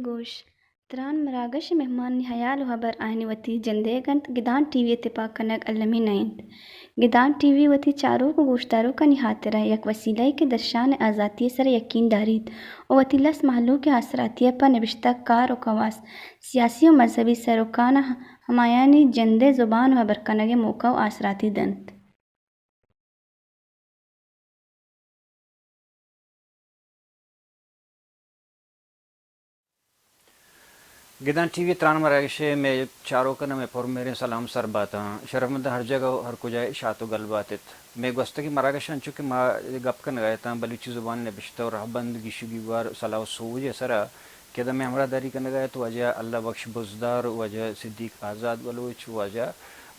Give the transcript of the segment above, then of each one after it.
گوش، تران مراگش ءِ مہمانانی ہیال ءُ ہبر آیانی وتی جندئیگ اَنت، گدان ٹی وی ءِ تپاک کنگ المی نہ اِنت۔ گدان ٹی وی وتی چاروک ءُ گوشداروکانی ہاترا یک وسیلہ یے کہ درشان ءِ آزاتی ءِ سرا یکین داریت ءُ وتی لس مہلوک ءِ آسراتی ءَ پہ نبشتہ کار ءُ کواس، سیاسی ءُ مذہبی سروکاں ہمایانی جند ءِ زبان ءُ ہبر کنگ ءِ موقع ءُ آسراتی دنت۔ گدان ٹی وی ءِ تران مراگش ءِ مئے چاروکاں مئے پر مہریں سلام سر باتاں۔ شرفمنداں ہر جاگہ ءُ ہر کجا شات ءُ گل بات ات۔ مئے گوستگیں مراگش انچو کہ ما گپ کنگا اتاں بلوچی زبان ءِ نبشتہ ءُ رہبند، گیش ءُ گیوار، سلاہ ءُ سوج ءِ سرا کہ ادا مئے ہمراہ داری کنگا ات واجہ اللہ بخش بزدار، واجہ صدیق آزاد بلوچ، واجہ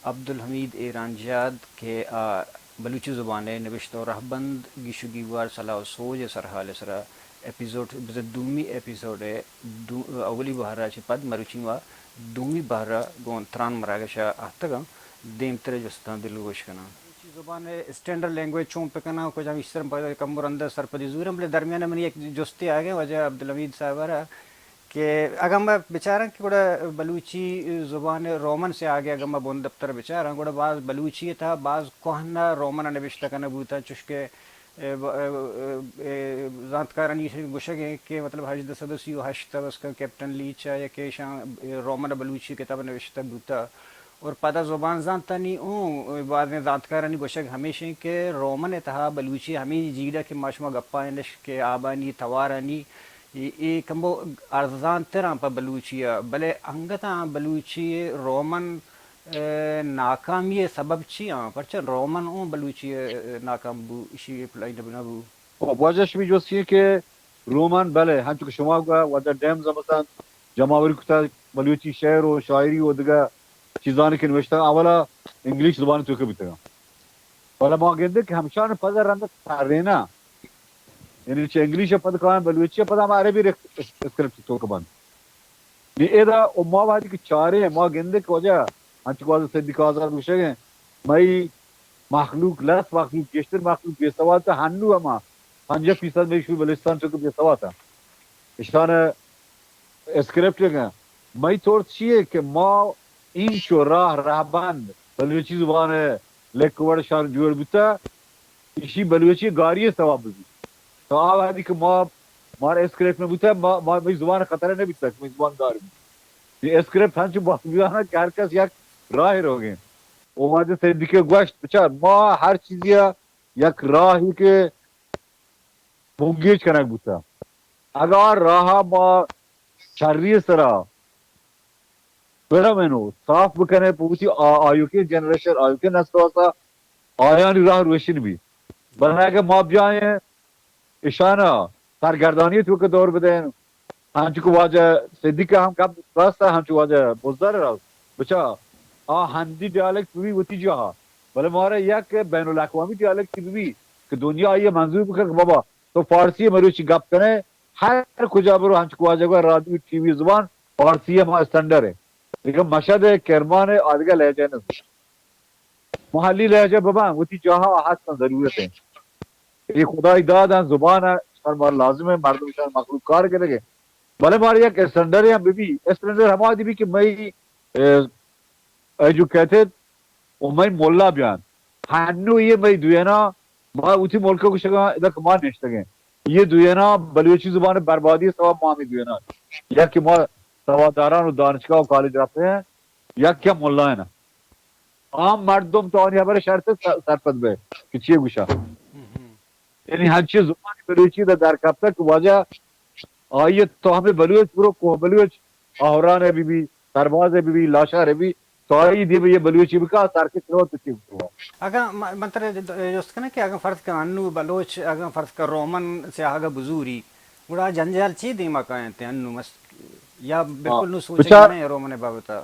عبدالحمید ایرانجاد کہ آ بلوچی زبان ءِ نبشتہ ءُ رہبند، گیش ءُ گیوار، سلاہ ءُ سوج ءِ سرحال ءِ سرا ایپیسوڈ، بزاں دومی ایپیسوڈ ءِ دو-، اولی بہر ءَ چہ پد مروچی ما دومی بہر ءَ گوں تران مراگش ءَ آتکگاں، دیمتر ءِ جستاں دلگوش کناں۔ بلوچی زبان ءِ اسٹینڈرڈ لینگویج چون پہ کناں، کجام ایشی سر پہ کمو رند ءَ سرپدی زوراں، بلے درمیان ءَ منی یک جستے آیگ ءَ واجہ عبدالحمید صاحب ءَ را کہ اگاں ما بچاراں کہ گڑا بلوچی زبان ءِ رومن سے آگے اگاں ما بندپتر بچاراں، گڑا باز بلوچی ءِ تہا باز کوہن ءَ رومن ءَ نبشتہ کنگ بوتاں، چوشکہ اے، اے، اے، زانتکارانی گوشگ ایں کہ مطلب ہژدہ سد ءُ سی ءُ ہشت ءَ بس کن کیپٹن لیچ ءَ یک ایشاں، اے، رومن ءَ بلوچی کتاب نوشتہ بوتہ۔ اور پدا زبان زانتانی اوں بازیں زانتکارانی گوشگ ہمیش ایں کہ رومن ءِ تہا بلوچی ہمے جیڑہ کہ ما شما گپا انش کہ آبانی توارانی اے، اے کمو ارزان تر آں پہ بلوچی ءَ، بلے انگت آں بلوچی رومن ءِ ناکامی ءِ سبب چی آں؟ پرچا رومن اوں بلوچی ءَ ناکام بو، ایشی ءِ پلائی نہ بو؟ او، واجہ شمی جستی کہ رومن، بلے، ہنچو کہ شما گوا، واجہ ڈیمز ہم اتنت، جماوری کتگ، بلوچی شعر ءُ شاعری ءُ دگہ چیزانی کہ نوشتگ، اولا انگلش زبان توکا بوتگاں۔ بلے ما گندے کہ ہمشان پد رند ترینہ، یعنی چہ انگلش ءَ پد کائیں بلوچی ءَ پد ہم عربی ریک-، اسکرپٹ توکا بنت۔ نی ادا و ما وہدی کہ چاریں، ما گندیں کہ واجہ، انچو کہ واجہ صدیق آزاد گوشگ ءَ، مئی مخلوق، لس مخلوق، گیشتر مخلوق بے سواد ءَ، ہنو ہما پنجاہ فیصد مئی شوی بلوچستان چو کہ بے سواد ءَ۔ اشان اسکرپٹ ءَ، مئی طور چی ہے کہ ما اینچو راہ، رہبند بلوچی زبان ءِ لیکوڑ شان جوڑ بوتا، ایشی بلوچی گاری ءِ سوب بہ بیت۔ تو آ وہدی کہ ما، مارا اسکرپٹ نہ بوتگ، ما، ما، مئی زبان ءَ خطرہ نہ بیتگ کہ مئی زبان گار بیت۔ اے اسکرپٹ ہنچو باز بیان ات کہ ہر کس یک راہ روگیں۔ او واجہ صدیقی گوشت، بچار، ما ہر چیزی ءَ یک راہی کہ بنگیج کنگ بوتگ۔ اگاں آ راہ ءَ ما شری ءِ سرا برمیں و صاف بکنیں، پہ وتی آ-، آیوکیں جنریشن، آیوکیں نسل ءِ واستا آیانی راہ روشن بیت۔ بلے اگہ ما بیائیں اشانا سرگردانی توکا دور بدئیں، ہنچو کہ واجہ صدیق ءِ ہم گپ راست ءَ، ہنچو واجہ بزدار ءِ راست، بچا آ ہندی ڈیالکٹ بہ بی وتی جاہا، بلے مارا یک بین الاقوامی ڈیالکٹ بہ بی کہ دنیا آئی ءَ منظور بکن کہ بابا تو فارسی ءَ مروچی گپ کنئے، ہر کجا برو، ہنچو کہ واجہ گوشت، رادیو، ٹی وی زبان فارسی ءِ ما اسٹینڈرڈ ایں۔ دگہ مشہد ءِ، کرمان ءِ، آ دگہ لہجہ نہ زانت۔ محلی لہجہ ببن، وتی جاہا ہستن، ضرورت ایں۔ اے خدائی داد ایں، زبان ایں، شر مار لازم ایں، مردم شر مخلوق کار کنگے۔ بلے مارا یک اسٹینڈرڈ ہم ببی، اسٹینڈرڈ ہما دی بی کہ مئی، اے، ایجوکیٹڈ و مئی ملا بیان۔ ہنو یہ مئی دوینا، ما وتی ملک گوشگا ادا کہ ما نشتگیں۔ یہ دوینا بلوچی زبان بربادی سبب ما ہمیں دوینا۔ یا کہ ما سوادداران و دانشگاہ و کالج رفتگیں، یا کہ ملاینا۔ عام مردم تو آنی خبر شرط س-، سرپد بے کہ چیے گوشا۔ یعنی ہنچیں زبانی بلوچی دا در کپتگ کہ واجہ آئی تو ہمیں بلوچ برو، کوہ بلوچ، آہوران بی بی، سرباز بی بی، لاشار بی، تو آئی دیما یہ بلوچی بکا، سرکش رو تو چی بکا۔ اگاں م-، من ترا ج-، جست کناں کہ اگاں فرض کن انو بلوچ، اگاں فرض کن رومن سیاہگ ءَ بزوری، گڑا جنجال چی دیما کاینت انو مس-، یا بالکل نو سوچگ بچار نہ رومن بابت ءَ؟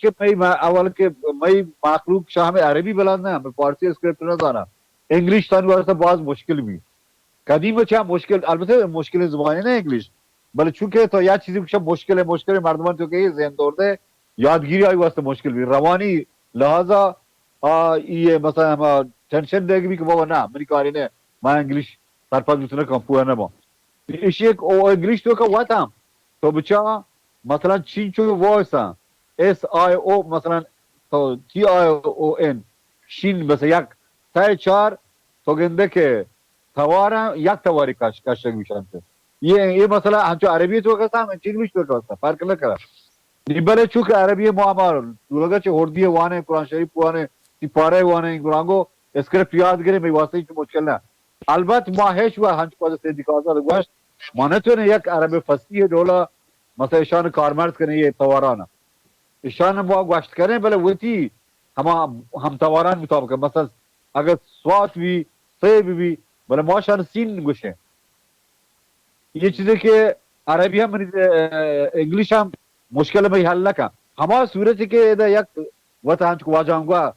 کہ مئی ما-، اول کہ مئی مخلوق شاہ میں عربی بلد نہ، میں فارسی اسکرپٹ نہ زانا۔ انگلش تانی واسطہ باز مشکل بھی۔ قدیم چا مشکل، البتہ مشکل زبانی نہ انگلش، بلے چونکہ تو یا چیزی کچھ مشکل ہے، مشکل ہے، مردمان تو کہ یہ ذہن دور دے، یادگیری آئی واسطہ مشکل بھی۔ روانی لحاظا، آ، یہ مثلاً ہما ٹینشن دے گی بھی کہ بابا نہ، منی کاری نے، میں انگلش سرپد بوت نہ کم، پوہ نہ با۔ ایشی ایک او انگلش تو کا وات ہم، تو بچا مثلاً چین چو وائس ہاں، ایس آئی او مثلاً، تو ٹی آئی او این، شین بس یک، سہ چار، تو گندے کہ توارا یک تواری کش، کشگ میشنت۔ یہ، یہ مسئلہ ہنچو عربی تو کسا، ہنچو انگلش تو کسا، فرق نہ کرا۔ نی بلے چونکہ عربی ما ہما لوگا چہ ہردی وانے، قرآن شریف وانے، تی پارے وانے، گرانگو اسکرپٹ یاد گرے، مئی واسطہ ہچ مشکل نہ۔ البت ما ہیچ وقت ہنچ پد صدیق آزاد گوشت، ما نتونے یک عرب فصیح ڈولا، مثلا اشان کارمرز کنے یہ توارانا۔ اشان ما گوشت کنے، بلے وتی ہما ہم تواران مطابق، مثلا اگر سوات بھی، سیب بھی، بلے ما شان سین گوشیں۔ یہ چیزے کہ عربی ہم منی، اہ، انگلش ہم مشکل مئی حل نہ کن۔ ہما صورت کہ ادا یک وت انچ واجہ ہم گوا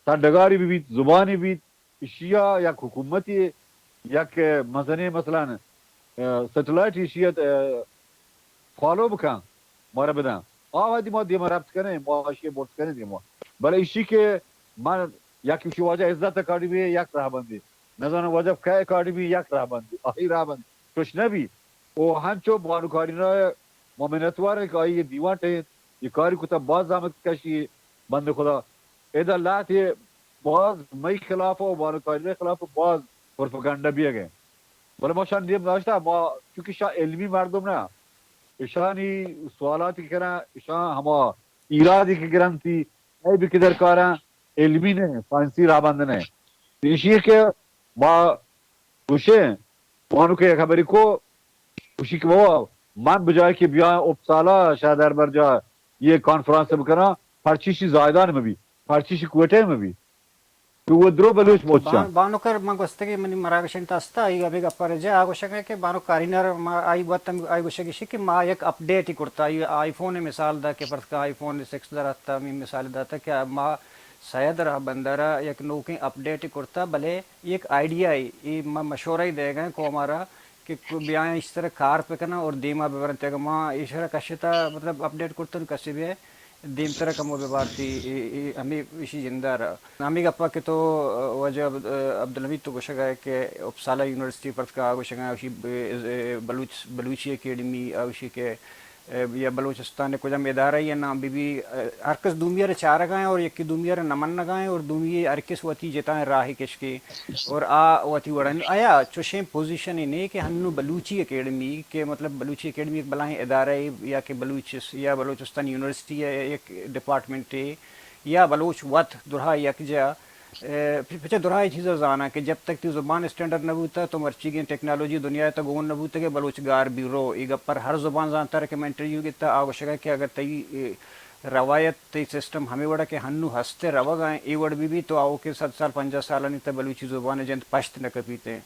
سرڈگاری بھی بیت، زبانی بیت، اشیا یک حکومتی، یک مزنیں مثلاً، اہ، سیٹلائٹ اشیا، اہ، فالو بکن، مارا بدن۔ آ وہدی ما دیما ربط کنیں، ما اشی برت کنیں دیما۔ بلے اشی کہ من یک اشی واجہ عزت اکاڈمی یک رہبندی، نزاناں واجہ کئے اکاڈمی یک رہبندی، آئی رہبند چوش نہ بی۔ او ہنچو بانو کارینا ما منتوار ایں کہ آئی دیوان ٹہینت، یہ کاری کتا، باز زحمت کشی بند خدا۔ ادا لہتے باز مئی خلاف و بانو کارینا خلاف باز پروپیگنڈا بیگ ایں۔ بلے ما شان دیم داشتا، ما چونکہ شان علمی مردم نہ، اشانی سوالاتی کناں، اشان ہما ایرادی کہ گرنتی، اے بھی کہ درکاراں علمی نہ، سائنسی رہبند نہ۔ ایشی کہ ما گوشیں، وانو کہ یک خبری کو، گوشی کہ بابا، من بجائے کہ بیاں اپسالا شاہ دربرجا یہ کانفرنس بکناں، پرچیشی زاہدان مبی، پرچیشی کوئٹہ مبی۔ تو وہ درو بلوچ موچاں۔ بان-، بانکر من گوستگی منی مراگش انت استا، آئی ابے گپا رجا، آ گوشگ کہ بانک کارینر ما آئی وت ہم آئی گوشگ اش کہ ما یک اپڈیٹ کرتا، آئی، آئی فون مثال دا کہ پرتکا آئی فون سکس در آتا، ہمیں مثال داتا کہ ما سید رہبندارا یک نوکیں اپڈیٹ کرتا، بلے یک آئیڈیا ای، ای ما مشورہ ای دیگا قوم آرا کہ کو-، بیایں ایشی سرا کار بکناں اور دیما ببرنت۔ اگہ ما ایشرا کشتا، مطلب، اپڈیٹ کرتن کسی بھی دیمترا کمو ببارتی، ای، ای، ہمیں ایشی جندارا۔ ہمیں گپا کہ تو، واجہ عبد-، عبدالحمید تو گوشگا ہے کہ اپسالا یونیورسٹی پرتکا گوشگا ہے، اشی ب-، بلوچ، بلوچی اکیڈمی، اشی کہ اے، یا بلوچستان ءِ کجام ادارہ یا نام بہ بی، اے، ہر کس دومی ءَ را چارگا ایں اور یکے دومی ءَ را نہ منگا ایں اور دومی ءَ ہر کس وتی جتائیں راہے کشکے اور آ وتی وڑا۔ آیا چوشیں پوزیشن ءَ نے کہ ہنو بلوچی اکیڈمی کہ مطلب بلوچی اکیڈمی یک بلاہیں ادارہ ءَ یا کہ بلوچ-، یا بلوچستان یونیورسٹی ءِ یک ڈپارٹمنٹ ءَ یا بلوچ وت درہا یکجا اے، پچ-، پچہ درائیں چیزا زاناں کہ جب تک تی زبان اسٹینڈرڈ نہ بوتا، تو مرچیگیں ٹیکنالوجی دنیا ءِ تہ گون نہ بوتگ، بلوچ گار بی رو۔ اے گپ پر ہر زبان زانتار کہ من انٹرویو گتا، آ گوشگا کہ اگر تئی، اے، روایت، تئی سسٹم ہمے وڑا کہ ہنو ہستے روگا ایں، اے وڑ بہ بی تو آؤکیں صد سال، پنجاہ سالانی تہ بلوچی زبان ءِ جند پشت نہ کپیتیں۔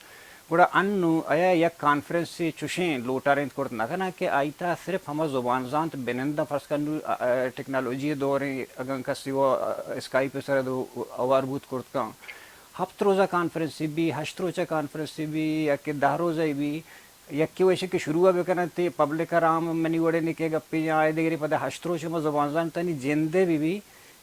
گڑا انوں آیا یک کانفرنسے چوشیں لوٹارینت کرت نہ کناں کہ آئی تہا صرف ہما زبان زانت بننداں، فرض کن نوں، ا، ا، ٹیکنالوجی ءِ دوریں، اگاں کسے و، ا، اسکائپ ءِ سرا دو ہوار بوت کرت کن، ہپت روزا کانفرنسے بی، ہشت روچا کانفرنسے بی، یا کہ دہ روزا بی، یکے و ایشی کہ شروع بکنت، پبلک ءَ را ہم منی وڑیں کہ گپے یا آئے دگرے پدا ہشت روچ ہما زبان زانتانی جندے بہ بی،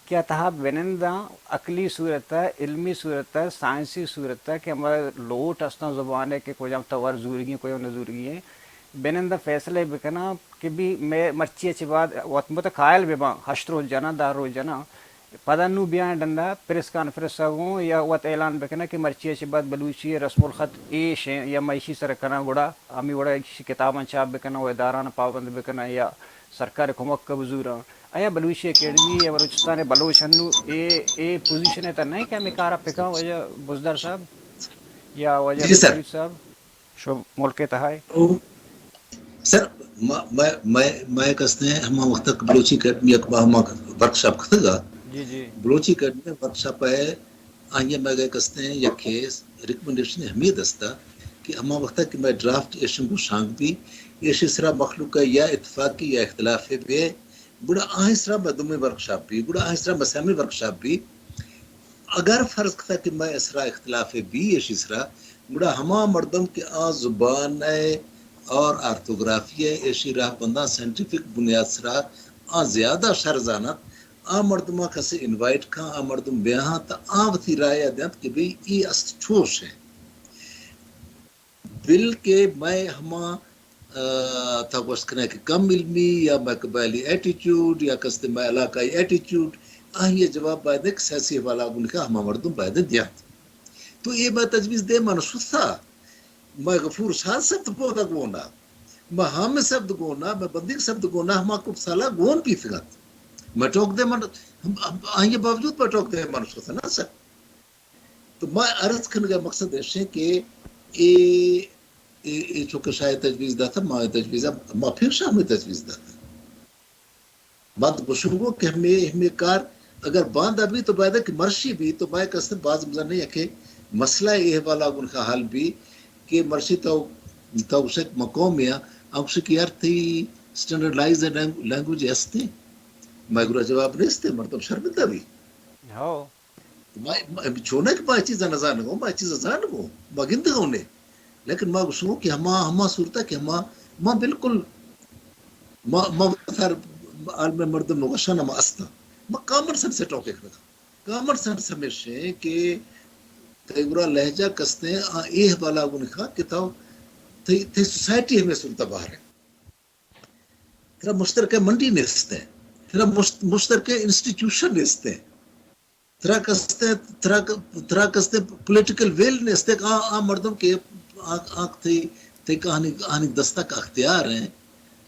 کہ آ تہا بننداں عقلی صورت ءَ، علمی صورت ءَ، سائنسی صورت ءَ کہ ہما لوٹ استاں زبان ءِ کہ کجام توار زورگی ایں، کجام نہ زورگی ایں، بننداں فیصلہ بکناں کہ بی مئے مرچی ءَ چہ بعد وت مت قائل بہ باں، ہشت روچ جناں، دہ روچ جناں، پدا نوں بیاں ڈندا پریس کانفرنس ءَ گوں یا وت اعلان بکناں کہ مرچی ءَ چہ بعد بلوچی ءِ رسم الخط ایش ایں یا مئے ایشی سر کناں، گڑا ہمے وڑا ایشی کتاباں چاپ بکناں و ادارہاں پابند بکناں یا سرکار ءِ کمک ءَ بزوراں۔ آیا بلوچی اکیڈمی یا بلوچستان ءِ بلوچ انو اے، اے پوزیشن ءِ تہ نہ ایں کہ ہمے کار ءَ پکاں؟ واجہ بزدار صاحب یا واجہ جی سر۔ عبدالحمید صاحب، شو ملک ءِ تہا اے؟ او، سر، ما، ما، ما، ما یک استیں ہما وقت تک بلوچی اکیڈمی یک باہما ورکشاپ کتگ ءَ۔ جی، جی۔ بلوچی اکیڈمی ورکشاپ ءَ آئی ءَ مئے گا کستیں یک ریکمنڈیشن ہمے دستا کہ ہما وقتا کہ مئے ڈرافٹ ایشنگ و شانگ بی، ایشی سرا مخلوق ءَ یا اتفاقی یا اختلافے بی، گڑا آہی سرا مئے دومی ورکشاپ بی، گڑا آہی سرا مئے سیمی ورکشاپ بی۔ اگر فرض کتا کہ مئے سرا اختلافے بی ایشی سرا، گڑا ہما مردم کہ آ زبان ءَ اور آرتھوگرافی ءَ ایشی راہ بنداں سائنٹیفک بنیاد سرا آ زیادہ شر زانت، آ مردماں کسے انوائٹ کن، آ مردم بیاہاں تا آ وتی رائے ءَ دینت کہ بھئی اے است چوش ہیں۔ بلکہ مئے ہما، آ، تا گوشت کنئے کہ کم علمی یا مئے قبائلی ایٹیچیوڈ یا کستے مئے علاقائی ایٹیچیوڈ، آہی جواب باید کہ سیاسی حوالہ گون کہ ہما مردم باید دینت۔ تو اے مئے تجویز دے من شتا۔ مئے غفور شاد صاحب تو پودا گونا، مئے حامد صاحب تو گونا، مئے بندیگ صاحب تو گونا، ہما کپ سالا گون بیتگت۔ مئے ٹوک دے من، ہم، ہم، آئی باوجود مئے ٹوک دے من شتا نا سر۔ تو ما عرض کنگا مقصد ایشیں کہ اے، اے، اے چونکہ شاہ تجویز داتا، ما تجویز، ما پھر شاہ میں تجویز داتا۔ ما تو گوشگو کہ ہمے، ہمے کار اگر باندا بی تو باید کہ مرشی بی تو ما کستے باز مزن یکے مسئلہ اے حوالہ گون کا حل بی کہ مرشی تو، تو گوشک مقام یا، ہم گوشک یار تئی اسٹینڈرڈائز لینگویج ہستے؟ ما گرا جواب نیستے، مردم شرمندہ بی۔ ہو۔ ما، ما، چونک ما چیز نزانگو، ما چیز زانگو، ما گندگو نے۔ لیکن ما گوشگو کہ ہما، ہما صورت کہ ہما، ما بالکل، ما، ما سر عالم مردم نو گشان ما استا۔ ما کامن سینس سے ٹاک کرگا۔ کامن سینس ہمیش ہے کہ تئی گرا لہجہ کستے آ اے حوالہ گون کا کہ تو تئی، تئی سوسائٹی ہمیں صورت باہر ہے۔ ترا مشترکہ منڈی نیست ہے۔ ترا مشت-، مشترکہ انسٹیٹیوشن نیست ہے۔ ترا کستے، ترا ک-، ترا کستے پولیٹیکل ویل نیست کہ آ، آ مردم کہ آ، آ تئی، تئی کہانی، آنی دستک اختیار ہیں۔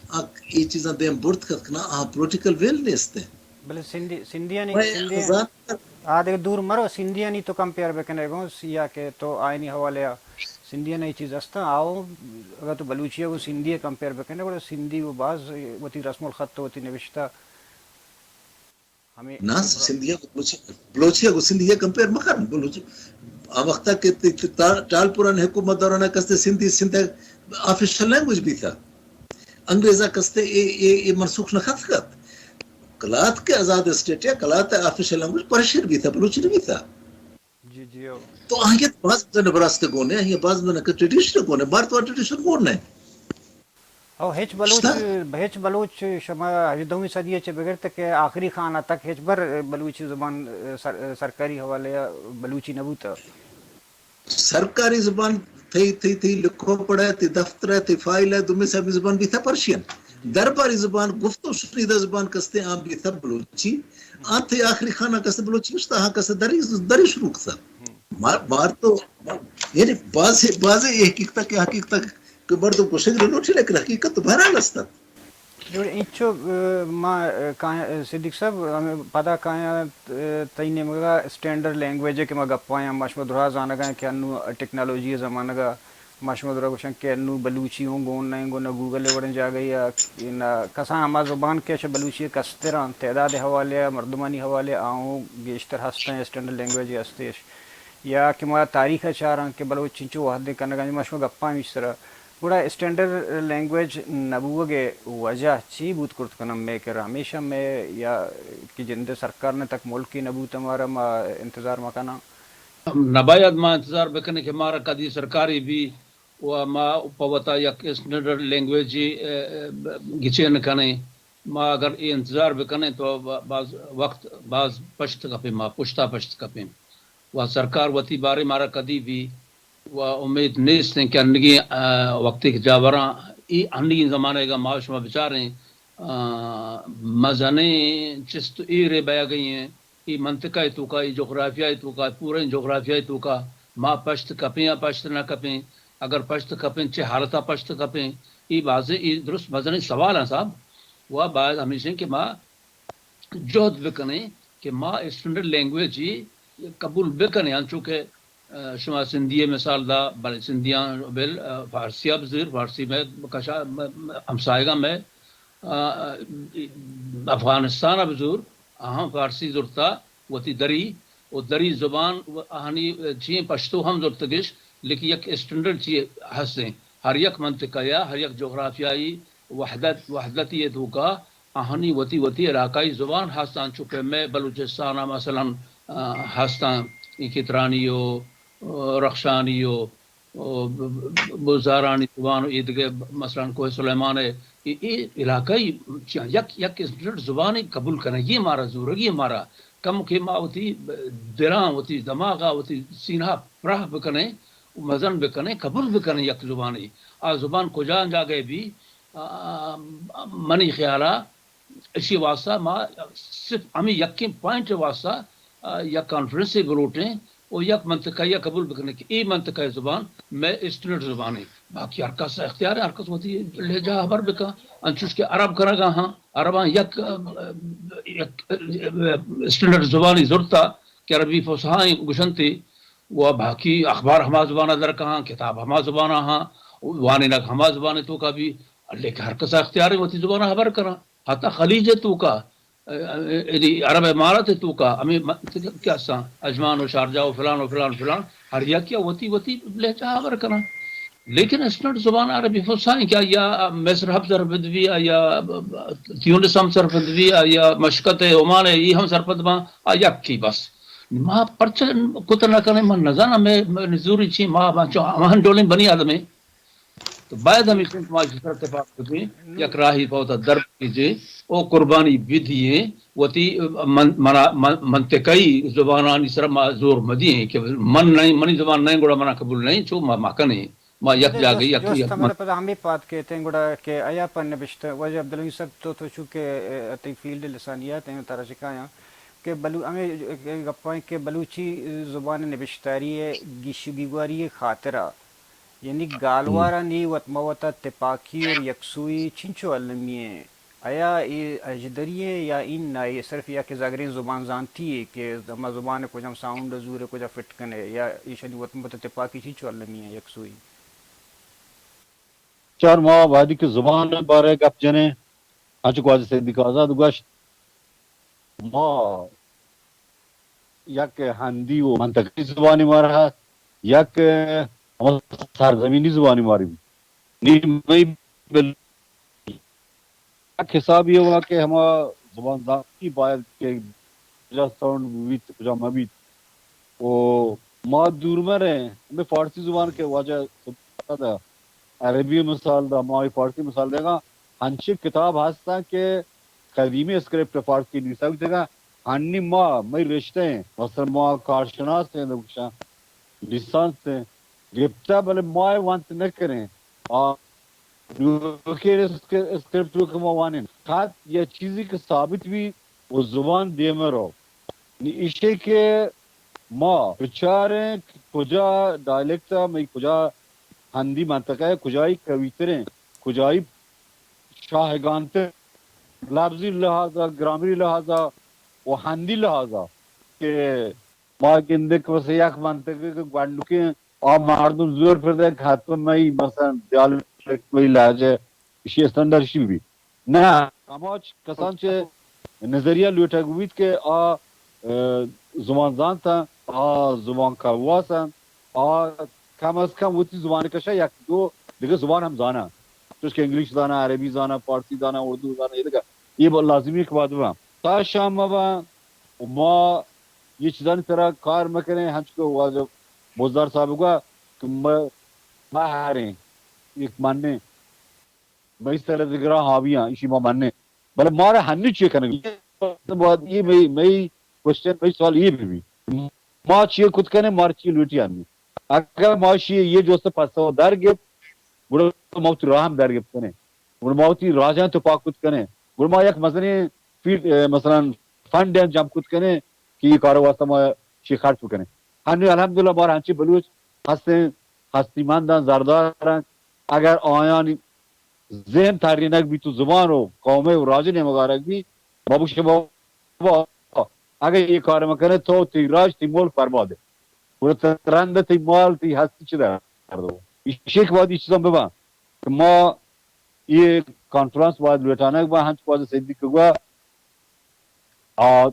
آ اے چیزاں دیم برت کت کنا، آ پولیٹیکل ویل نیست ہے۔ بلے سندھی، سندھیانی، میں سندھی، آزاد آ دگہ دور مرو، سندھیانی تو کمپیئر بکنے گوں، یا کہ تو آئینی حوالے آ سندھیانی چیز استاں، آؤ اگر تو بلوچی گوں سندھی کمپیئر بکنے، گڑا سندھی وہ باز وتی رسم الخط، وتی نوشتہ، ہمیں نا، سندھیا کو بلوچی، بلوچیا کو سندھیا کمپیئر مکن۔ بلوچی آ وقتا کہ ت-، ت-، تا-، ٹالپوران حکومت دوران کستے سندھی، سندھ آفیشل لینگویج بی تھا۔ انگریزا کستے اے، اے، اے منسوخ نہ کت کت۔ کلات کے آزاد اسٹیٹ یا کلات آفیشل لینگویج پرشین بی تھا، بلوچی نہیں بی تھا۔ جی، جی، او۔ تو آہیت باز دن براست گونے، آہیت باز دن کے ٹریڈیشن گونے، بھارت وا ٹریڈیشن گونے۔ او ہچ بلوچ، ہچ بلوچ شما ہژدہمی صدی چہ بگرت کہ آخری خان تک ہچ بر بلوچی زبان سر-، سرکاری حوالے بلوچی نہ بوتا۔ سرکاری زبان تئی، تئی، تئی لکھو پڑھے، تئی دفتر ہے، تئی فائل ہے، دومی سیمی زبان بیتا پرشین۔ درباری زبان، گفت و شنیدہ زبان کستے آن بیتا بلوچی۔ آن تئی آخری خانہ کستے بلوچی نشتا، ہاں کستے دری، دری شروع کتا۔ مار، مار تو، یعنی بازے، بازے اے حقیقت کہ حقیقت کہ مردم گوشگ نہ لوٹی، لیکن حقیقت تو بہرحال است۔ جوڑ انچو، اه، ما، اه، کایا-، اه، صدیق صاحب، ہمیں پدا کایا، اه، تئی نیمگا اسٹینڈرڈ لینگویج کہ ما گپایاں، ما شما درا زانگا کہ انو ٹیکنالوجی زمانگا ما شما درا گوشن کہ انو بلوچی ہوں گون نہیں، گون گوگل وڑیں جاگہ یا نہ کسان ہما زبان کہ چہ بلوچی کستران تعداد حوالے، مردمانی حوالے آؤں گیشتر ہستیں، اسٹینڈرڈ لینگویج ہستیش۔ یا کہ ما تاریخ چاراں کہ بلوچ چنچو وہدیں کنگا، ما شما گپاں ہمیش سرا۔ گڑا اسٹینڈرڈ لینگویج نہ بوگ ء وجہ چی بوت کرت کنم مئے کرا؟ ہمیشہ مئے یا کہ جند ء سرکار نہ تک ملکی نہ بوت ہمارا ما انتظار مہ کناں۔ نباید ما انتظار بکنیں کہ مارا کدی سرکاری بی و ما پہ وتا یک اسٹینڈرڈ لینگویجی، ء، ء، گچین کنیں۔ ما اگر اے انتظار بکنیں تو با-، باز وقت باز پشت کپیں، ما پشتا پشت کپیں۔ و سرکار وتی بارے مارا کدی بی و امید نیست کہ انگی، ء، وقتی کہ جاوراں ای انگی زمانے گا ما شما بچاریں، ء، مزنیں چست ایرے بیا گئی ہیں۔ ای منطقہ ای توکا، ای جغرافیہ ای توکا، پوریں جغرافیہ ای توکا ما پشت کپیں یا پشت نہ کپیں، اگر پشت کپیں چہ حالتا پشت کپیں، ای بازیں ای درست مزنیں سوال ہیں صاحب۔ و باید ہمیشیں کہ ما جہد بکنیں کہ ما اسٹینڈرڈ لینگویج ای قبول بکنیں، انچو کہ، ء، شما سندھی ء مثال دا، بلے سندھیاں بل، ء، فارسی ء بزور، فارسی میں کشا، م-، م-، ہمسایگاں میں، ء، افغانستان ء بزور، آہاں فارسی زرتا، وتی دری و دری زبان و آہانی چی ایں، پشتو ہم زرتگش، لیکن یک اسٹینڈرڈ چی ہستیں۔ ہر یک منطقہ یا ہر یک جغرافیائی وحدت، وحدتی توکا آہانی وتی وتی علاقائی زبان ہستاں، چونکہ مئے بلوچستان ءَ مثلاً، آ، ہستاں، ایں کترانی و، آ، رخشانی و، آ، ب-، ب-، بزارانی زبان و ایدگہ، مثلاً کوہ سلیمان ءِ اے، اے علاقائی چیاں یک، یک اسٹینڈرڈ زبانے قبول کنگی مارا، زورگی مارا، کم کہ ما وتی دلاں، وتی دماغا، وتی سینہ پراہ بکنیں، مزن بکنیں، قبول بکنیں یک زبانے۔ آ زبان کجا جاگہ بی، آ، منی خیالا اشی واسطہ ما صرف ہمیں یکیں پوائنٹ واسطہ، آ، یک کانفرنسے بلوٹیں و یک منطقہ یا قبول بکنیں کہ اے منطقہ زبان مئے اسٹینڈرڈ زبانے۔ باقی ہر کس اختیار ہے، ہر کس وتی لہجہ ہبر بکا۔ انچوش کہ عرب کنگا ہاں، عرباں یک، آ، یک، آ، اسٹینڈرڈ زبانی زرتا کہ عربی فصحائیں گشنتے و باقی اخبار ہما زبانا در کہاں، کتاب ہما زبانا ہاں، وانینگ ہما زبان توکا بی، لیکن ہر کس اختیار ہے وتی زبانا ہبر کنا۔ حتی خلیج توکا، ا-، ا-، یعنی عرب امارات توکا، ہمیں م-، کیا سا، اجمان و شارجہ و فلان و فلان فلان، ہر یکیا وتی وتی لہجہ ہبر کنا۔ لیکن اسٹینڈرڈ زبان عربی فصحا ہیں کہ آیا مصر ہم سرپد بی، آیا تیونس ہم سرپد بی، آیا مشقت عمان ہے، یہ ہم سرپد باں، آ یکی بس۔ ما پرچہ کت نہ کنے، من نزاناں، میں، میں نزوری چی، ما، ما چو ہمان ڈولیں بنی آدمیں۔ تو باید ہمیشہ ما سر اتفاق بکنیں، یک راہی پہ وتا در بگیجیں، او قربانی بدییں، وتی من-، منا-، من-، منطقہ‌ای زبانانی سر ما زور مدییں کہ من نہیں، منی زبان نہیں، گڑا منا قبول نہیں، چو ما، ما کنیں، ما یک جست، جاگہ، یک، جست یک ہمارا من- پدا ہمیں پاد کہتے ہیں، گڑا کہ آیا پر نبشتہ، واجہ عبدالحمید صاحب تو، تو چونکہ، اے، تئی فیلڈ لسانیات ہیں، ترا شکایاں کہ بلو-، ہمیں گپائیں کہ بلوچی زبان نبشتاری ہے، گیش بیگواری خاطرہ یعنی گالوارانی وت مہ وتا تپاکی اور یکسوئی چنچو المی ایں؟ آیا اے اژدری ایں یا اناں اے صرف یک زگریں زبان زانتی یے کہ ہما زبان ء کجام ساؤنڈ ء زور ء کجا فٹ کن ئے یا ایشانی وت مہ وتا تپاکی چنچو المی ایں یکسوئی؟ چار، ما وہدی کہ زبان ء بارے گپ جنیں، انچو کہ واجہ صدیق آزاد گوشت، ما یک ہندی و منطقی زبانی مارا ہست، یک ہما سرزمینی زبانی ماری۔ نی مئی بل-، یک حسابی ہوا کہ ہما زبان زانتی باید کہ کجا ساؤنڈ بیت، کجا مہ بیت۔ و ما دور مریں، ہمیں فارسی زبان کہ واجہ دا، عربی مثال دا، ما فارسی مثال دیگا، ہنچی کتاب ہستاں کہ قدیمی اسکرپٹ فارسی نویسگ بیتگاں، ہنی ما، مئی رشتہ ایں، مثلاً ما کارشناس ایں، گوشاں لیسانس ایں، گپتہ، بلے ما اے وانت نہ کریں۔ آ، نوکیں اسک-، اسکرپٹ کہ ما وانیں، خط یا چیزی کہ ثابت بی و زبان دیم رو۔ نی ایشی کہ ما بچاریں کہ کجا ڈائلیکٹ ء، مئی کجا ہندی منطقہ ء کجائی قوی تریں، کجائی شاہگانتر، لفظی لحاظ ء، گرامری لحاظ ء و ہندی لحاظ ء کہ ما گندے کہ بس یک منطقہ کہ گونڈکیں آ مردم زور پر دے کہ حتماً مئی مثلاً دیالکٹ، مئی لہجہ اشی اسٹینڈرڈ اشی بی۔ نہ، ہما چ-، کسان چہ نظریہ لوٹگ بیت کہ آ، اه، زبان زانت انت، آ زبان کواس انت، آ کم از کم وتی زبان کشا یک دو دگہ زبان ہم زاناں، چوش کہ انگلش زاناں، عربی زاناں، فارسی زاناں، اردو زاناں، یہ دگہ، یہ با-، لازمی کہ باید باں۔ تا شام مباں و ما یہ چیزانی سرا کار مکنیں، ہنچ کہ واجہ بزدار صاحب گوا کہ ما، ما ہریں، یک منیں۔ مئی سر ء دگراں حاویاں، ایشی ما منیں۔ بلے مارا ہنی چی کنگ؟ باید یہ مئی، مئی کوشچن، مئی سوال یہ بہ بی۔ ما چی کت کنیں، مارا چی لوٹی ہنی؟ اگر ما شی یہ جوست پسو در گپت، گڑا ما وتی راہ ہم در گپت کنیں۔ گڑا ما وتی راجاں تو پاک کت کنیں۔ گڑا ما یک مزنیں فیلڈ، اه، مثلاً فنڈ ہم جمع کت کنیں کہ یہ کار واسطہ ما شی خرچ بکنیں۔ ہنی الحمدللہ مارا ہنچی بلوچ ہستیں، ہستی منداں، زرداراں، اگر آیانی ذہن ترینگ بیت و زبان و قومے و راجے نیمگارگ بیت، ما بگوشیں بابا، اگہ اے کار مکنئے تو تئی راج تئی ملک برباد انت۔ گڑا تئی رند تئی مال تئی ہستی چہ درد؟ ایشی کہ باید اے چیزاں بباں کہ ما اے کانفرنس باید لوٹانگ باں، ہنچ واجہ صدیق گوا آ،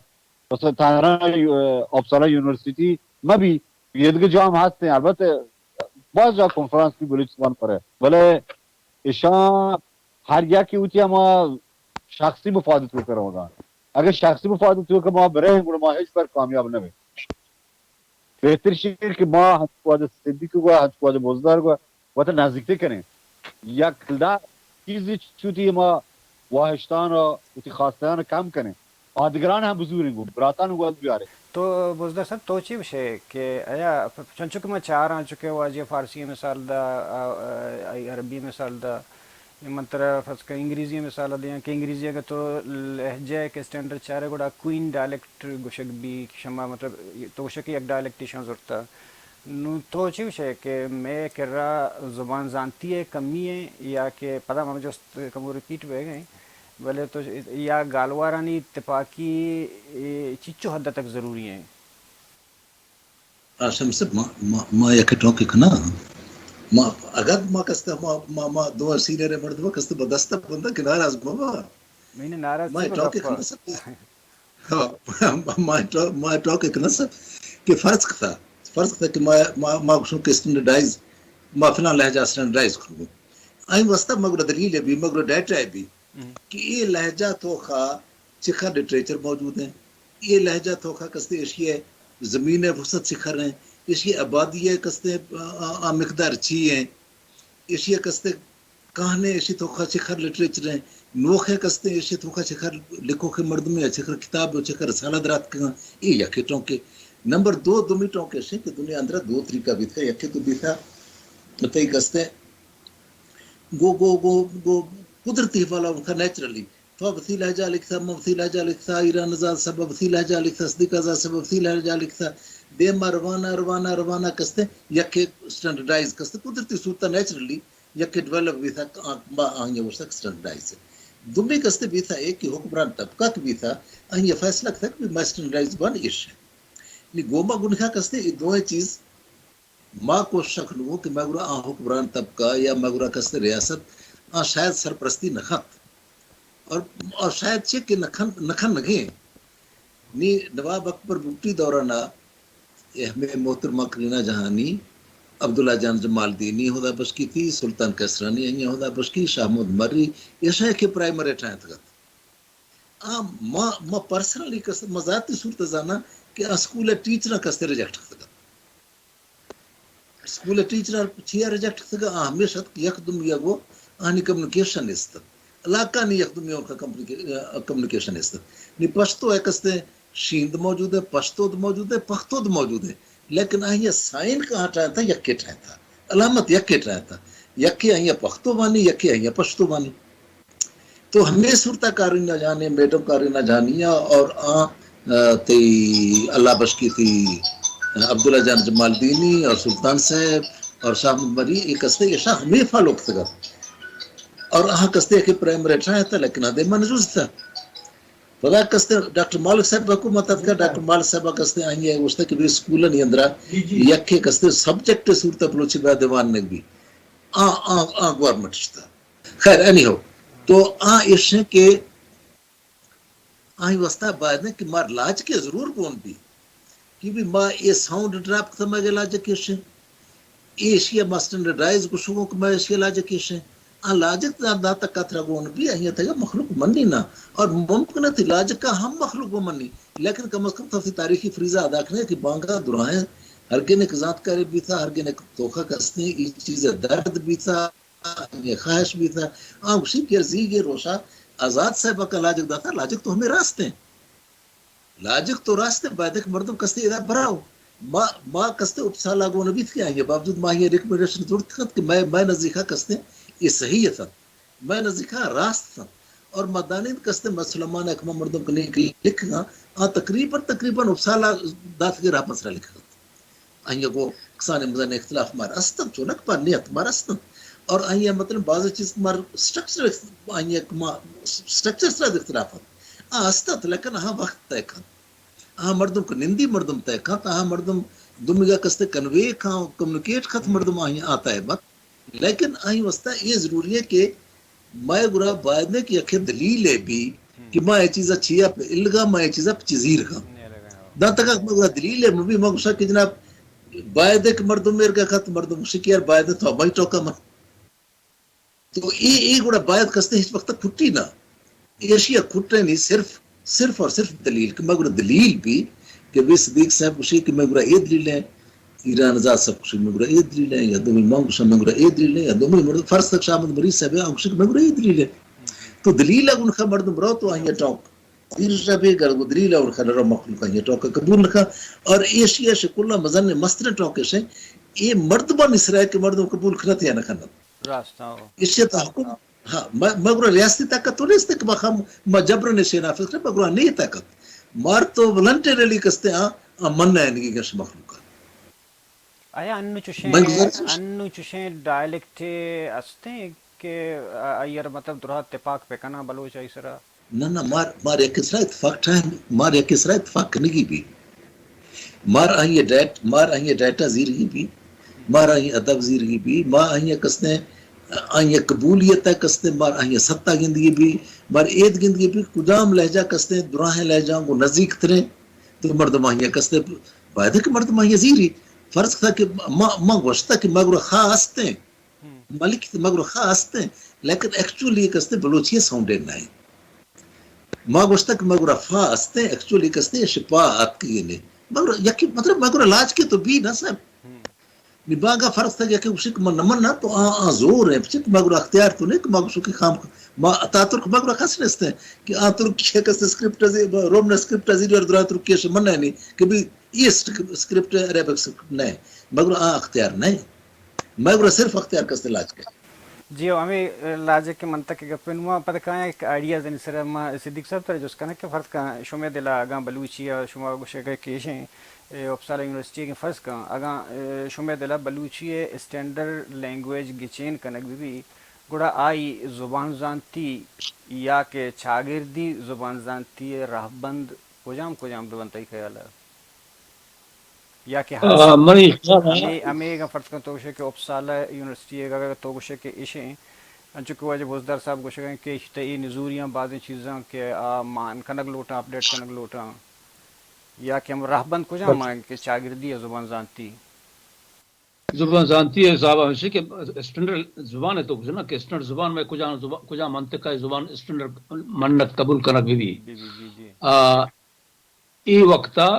مثلاً تہران، آ، اپسالا یونیورسٹی مہ بی، یہ دیگہ جام ہستیں، البتہ باز جا کنفرانس بی بلوچستان پر ہے، بلے اشاں ہر یکی وتی ہما شخصی مفاد توکا روگا۔ اگر شخصی مفاد توکا ما بریں، گڑا ما ہچ بر کامیاب نہ بیں۔ بہتر شی کہ ما ہنچو واجہ صدیق گوا، ہنچو واجہ بزدار گوا، وتا نزدیکتر کنیں۔ یک لہ چیزی چوتی ما واہشتان و وتی خواستیان کم کنیں۔ آ دگران ہم بزوریں گوں، براتان گوں بیاریں۔ تو بزدار صاحب، تو چی بشے کہ آیا پ-، چنچو کہ ما چاراں، چو کہ واجہ فارسی مثال دا، آ، آ، آئی عربی مثال دا، من ترا فرض کن انگریزی مثال دیاں کہ انگریزی اگر تو لہجہ کہ اسٹینڈرڈ چارے گڑا کوئین ڈائلیکٹ گوشگ بی، کہ شما مطلب تو گوشے کہ یک ڈائلیکٹ ایشاں زرتا۔ نوں تو چی گوشے کہ مئے کرا زبان زانتی ءِ کمی ءِ یا کہ پدا ہم جست کمو ریپیٹ بہ گئے، بلے تو یا گالوارانی تپاکی چچو حد تک ضروری ہیں؟ آ، شمس صاحب، ما، ما، ما یک ٹوکے کناں۔ ما، اگاں ما کستا، ما، ما، ما دو سینئر مردم کستا با دستا بندہ کہ ناراض مبا۔ میں نے ناراض ما نہیں ٹوکے بگا۔ کناں سب۔ ہاں، ما ٹو-، ما ٹوکے کناں سب کہ فرض کتا، فرض کتا کہ ما، ما، ما گوشوں کہ اسٹینڈرڈائز، ما فلاں لہجہ اسٹینڈرڈائز کنوں۔ آئی واسطہ مگرو دلیل بی، مگرو ڈیٹا بی کہ اے لہجہ توکا چکھر لٹریچر موجود ہیں، اے لہجہ توکا کستے ایشی زمین ءِ وسعت چکھر ہیں، ایشی آبادی ءِ کستے آ، آ، آ مقدار چی ہیں، ایشی کستے کہنے ایشی توکا چکھر لٹریچر ہیں، نوخے کستے ایشی توکا چکھر لکھوکے مردمے، چکھر کتاب و چکھر رسالہ دراتکگاں، اے یکے ٹوکے۔ نمبر دو، دومی ٹوکے شے کہ دنیا اندر دو طریقہ بیتکا، یکے تو بیتا تئی کستے گو، گو، گو، گو قدرتی حوالہ انکا نیچرلی۔ تو وتی لہجہ لکھتا، من وتی لہجہ لکھتا، ایران آزاد صاحب وتی لہجہ لکھتا، صدیق آزاد صاحب وتی لہجہ لکھتا۔ دیما روانا، روانا، روانا کستے یکے اسٹینڈرڈائز کستے قدرتی صورت نیچرلی یکے ڈیولپ بیتا، آ، با آہی واسطہ اسٹینڈرڈائز ہے۔ دومی کستے بیتا ایک کہ حکمران طبقہ کہ بیتا، آہی فیصلہ کتا کہ ما اسٹینڈرڈائز بن ایش ہے۔ نی گوما گنکھا کستے اے دوئیں چیز ما کوشش کنوں کہ مگرا آ حکمران طبقہ یا مگرا کستے ریاست آ شاید سرپرستی نہ کنت۔ اور، اور شاید چے کہ نہ کن، نہ کنگے۔ نی نواب اکبر بگٹی دورانا اے ہمے محترمہ کرینا جہانی، عبداللہ جان جمالدینی ہدا بشکی تھی، سلطان قیصرانی آئی ہدا بشکی، شاہ محمد مری، ایشاں کہ پرائمری ٹائم تک۔ آ ما، ما پرسنلی کس، ما ذاتی صورت زاناں کہ آ اسکول ءِ ٹیچراں کستے ریجیکٹ کتگ۔ اسکول ءِ ٹیچراں چیا ریجیکٹ کتگ؟ آ ہمیش ات کہ یک دومی ءَ گوں آہانی کمیونیکیشن است ات۔ علاقہ نی یک دومی ءَ کمیونیکے-، کمیونیکیشن است ات۔ نی پشتو ءِ کستے شیند موجود ہے، پشتود موجود ہے، پختود موجود ہے۔ لیکن آہی سائن کہاں ٹائتا؟ یکے ٹائتا۔ علامت یکے ٹائتا۔ یکے آہی پختو وانی، یکے آہی پشتو وانی۔ تو ہمے صورت کارینا جہانی، میڈم کارینا جہانی اور آ، آ، تئی اللہ بشکی تھی، آ، عبداللہ جان جمالدینی اور سلطان صاحب اور شاہ محمد مری، اے کستے ایشاں ہمے فالو کتگا۔ اور آ کستے کہ پرائمری ٹائتا، لیکن آ دیما نہ جوزتا۔ پدا کستے ڈاکٹر مالک صاحب حکومت اتکا، ڈاکٹر مالک صاحب کستے آئی گوشتا کہ بی اسکولانی اندرا یکے کستے سبجیکٹ صورت بلوچی باید وانگ بی۔ آ، آ، آ گورنمنٹ شتا۔ خیر، اینی ہو۔ تو آ ایش ہیں کہ آئی واسطہ باید ہیں کہ مار لاجک ءَ ضرور گون بی۔ کہ بی ما اے ساؤنڈ ڈراپ کتا مگے لاجک ایش ہیں۔ ایشی ءَ ما اسٹینڈرڈائز گوشگوں کہ ما ایشی ءَ لاجک ایش ہیں۔ آ لاجک دا، دا تک اترا گون بی، آئی تگا مخلوق منی نا۔ اور ممکن ہے تئی لاجک کا ہم مخلوق منی۔ لیکن کم از کم تو تاریخی فریضہ ادا کنے کہ بانگا دراہیں ہرگنے کہ زانتکاری بیتا، ہرگنے کہ توکا کستے ای چیز درد بیتا۔ آئی خواہش بیتا۔ آ گوشی کہ زیگے روشا آزاد صاحب کا لاجک داتا، لاجک تو ہمیں راست ہیں۔ لاجک تو راست ہیں، باید ایک مردم کستے ادا براو۔ ما، ما کستے اپسالا گون بیت کہ آئی باوجود ما یہ ریکمنڈیشن ضرورت کت کہ میں، میں نزدیکا کستے یہ صحیح ہے تھا۔ میں نزدیکا راست تھا۔ اور ما دانین کستے مسلمان ایک مردم کنے لکھ گا، آ تقریباً، تقریباً اپسالا دات کے راہ مسئلہ لکھ گا۔ آئی گو کسانیں مزنیں اختلاف مار استن، چونک پا نیت مار استن۔ اور آئی مطلب بعض چیز مار اسٹرکچر، آئی ما اسٹرکچر سرا اختلاف ات۔ آ استت، لیکن آ وقت طے کن۔ آ مردم کو نندی مردم طے کن، آ مردم دمیگا کستے کنوے کن، کمیونیکیٹ کت مردم آئی آتا ہے بات۔ لیکن آئی واسطہ یہ ضروری ہے کہ مئے گورا باید نہ کہ یکے دلیل ہے بی، کہ ما اے چیزا چیا پہ الگا، ما اے چیزا پہ چی زیرگا۔ داں تکا ما گڑا دلیل ہے، مبی ما گوشا کہ جناب، باید ہے کہ مردم میرگا کت، مردم گوشی کہ یار باید ہے تو ہمائی ٹوکا ما۔ تو اے، اے گڑا باید کستے ہچ وقت کھٹی نہ۔ ایشی ء کھٹے نہیں، صرف، صرف اور صرف دلیل کہ مگر دلیل بھی کہ بی صدیق صاحب گوشی کہ مگر اے دلیل ہے، ایران آزاد صاحب گوشی مگر اے دلیل ہے، یا دومی ماں گوشا مگر اے دلیل ہے، یا دومی مردم فرض تک شاہ احمد مریض صاحب ہے، گوشی کہ مگر اے دلیل ہے۔ تو دلیل اگن خا مردم رو تو آئیے ٹوک۔ دیر شبے گر دلیل اگن خا رو مخلوق آئیے ٹوک قبول نہ کھا۔ اور ایشی ء شکل مزن مستر ٹوک ہے، اے مردمانی سرا کہ مردم قبول کھنت یا نہ کھنت۔ راست، ہاں۔ ایشی ء تحکم، ہاں، ما، ما گڑا ریاستی طاقت تو نیست کہ ما خم، ما جبرن ایشی نافذ کریں، ما گڑا نہیں طاقت۔ مار تو ولنٹرلی کستے آ، آ من نہ انگی گش مخلوق۔ آیا انو چشیں، من گزارش انو چشیں ڈائلیکٹ ہستیں کہ آ، آئی ار مطلب درا تپاک پہ کنا بلوچ آئی سرا؟ نہ، نہ، مار، مار یک سرا اتفاق ٹھاہ، مار یک سرا اتفاق کنگی بھی۔ مار آئی ء ڈیٹ-، مار آئی ء ڈیٹا زیرگی بی، مار آئی ء ادب زیرگی بی، ما آئی ء کستیں، آئی ء قبولیت ء کستیں، مار آئی ء ستا گندگی بی، مار اید گندگی بی، کجام لہجہ کستیں دراہیں لہجہاں گوں نزیک تریں، تو مردم آئی ء کستیں باید ہے کہ مردم آئی ء زیری۔ فرض کتا کہ ما، ما گوشتا کہ ما گڑا خا استیں، ملک مگر خا استیں، لیکن ایکچولی کستیں بلوچی ساؤنڈ نہ ہے۔ ما گوشتگ مگر فا استیں، ایکچولی کستیں شپا آتکگی نے۔ مگر یکی مطلب مگر لاج کے تو بی نہ سر۔ نی باگا فرض تھا یکی گوشی کہ من نہ مننا تو آ، آ زور ہے، پچت مگر اختیار تو نہیں کہ ما گوشو کہ خام ما اتاترک مگر خاص نستیں کہ آ ترکی کس اسکرپٹ ازی، رومن اسکرپٹ ازی در درا ترکی شمن نہیں کہ بھی یہ اسکرپٹ عربک اسکرپٹ نہیں، مگر آ اختیار نہیں۔ مئے گورا صرف اختیار کست لاج کئے۔ جی، او ہمے لاج ء کہ منطق ء گپ ء نوں ما پد کایاں یک آئیڈیاز آنی سر ء ما صدیق صاحب ترا جست کناں کہ فرض کن شمئے دل ء اگاں بلوچی ء شما گوشگ ء کہ ایشیں، اے، اپسالہ یونیورسٹی ء فرض کن اگاں، اے، شمئے دل ء بلوچی ء اسٹینڈرڈ لینگویج گچین کنگ بہ بی، گڑا آئی زبان زانتی یا کہ چاگردی زبان زانتی ء رہبند کجام کجام بہ بنت تئی خیال ء؟ یا کہ آ، ہست منی خیال ء ہمے، ہمے اگاں فرض کن تو گوشے کہ اپسالہ یونیورسٹی ء اگاں تو گوشے کہ ایشیں، انچو کہ واجہ بزدار صاحب گوشگ ء کہ ایشی تہ اے نزوریاں بازیں چیزاں کہ آ مان کنگ لوٹاں، اپڈیٹ کنگ لوٹاں، یا کہ ہم رہبند کجام بس۔ آں کہ چاگردی ء زبان زانتی؟ زبان زانتی ء حساب ء ہمیشی کہ اسٹینڈرڈ زبان ء تو گوشے نا کہ اسٹینڈرڈ زبان میں کجام زبان، کجام منطقہ ء زبان اسٹینڈرڈ منت قبول کنگ بہ بی۔ جی، جی، جی، جی۔ آ، اے وقت ء